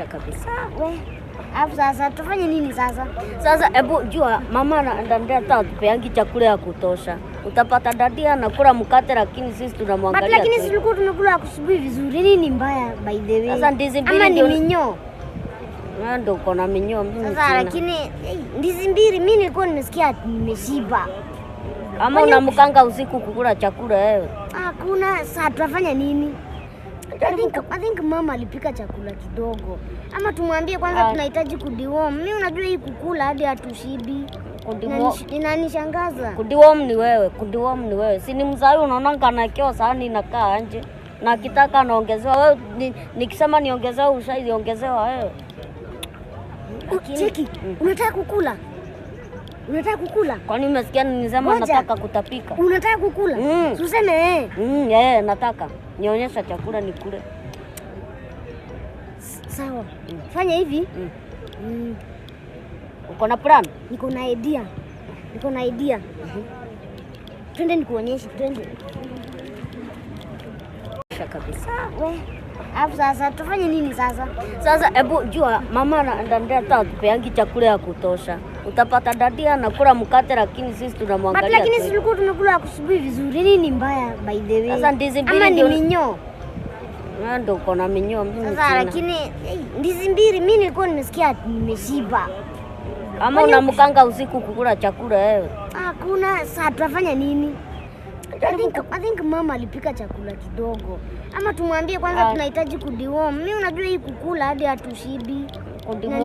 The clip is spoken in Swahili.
Kabisa. We. Alafu sasa tufanye nini sasa? Sasa hebu jua mama na dandia hata hatupeangi chakula ya kutosha. Utapata dandia anakula mkate lakini sisi But tunamwangalia. lakini tu. si tulikuwa tumekula asubuhi vizuri. Nini mbaya by the way? Sasa ndizi mbili ama ni ndio- minyoo. Wewe ndio uko na minyoo, mimi Sasa sina. lakini ndizi mbili mimi nilikuwa nimesikia nimeshiba. Ama unamkanga usiku kukula chakula wewe. Hakuna, sasa tutafanya nini? I think mama alipika chakula kidogo. Ama tumwambie kwanza Ah. tunahitaji kudeworm. Mimi unajua hii kukula hadi hatushibi. Inanishangaza. Kudeworm ni wewe, kudeworm ni wewe. Si ni mzai unaonanga anaekewa sahani inakaa nje. Na akitaka anaongezewa. Wewe nikisema niongezewe ushaiongezewa wewe. Cheki, unataka kukula? Unataka kukula? Kwani umesikia nilisema Ngoja. nataka kutapika? Unataka kukula? Mm. Useme eh. Nataka. Nionyesha chakula nikule. Sawa. Fanya hivi. Uko na plan? Niko na idea. Niko na idea. Twende nikuonyeshe, twende. Kabisa. We. Alafu sasa tufanye nini sasa? Sasa hebu jua mama na dandia hata hatupeangi chakula ya kutosha. Utapata dandia anakula mkate lakini sisi But tunamwangalia. lakini tu. si tulikuwa tumekula asubuhi vizuri. Nini mbaya by the way? Sasa ndizi mbili ama ni ndio- minyoo. Wewe ndio uko na minyoo, mimi Sasa sina. lakini ndizi mbili mimi nilikuwa nimesikia nimeshiba. Ama unamkanga usiku kukula chakula wewe. Hakuna, sasa tutafanya nini? I think mama alipika chakula kidogo. Ama tumwambie kwanza Ah. tunahitaji kudeworm. Mimi unajua hii kukula hadi hatushibi.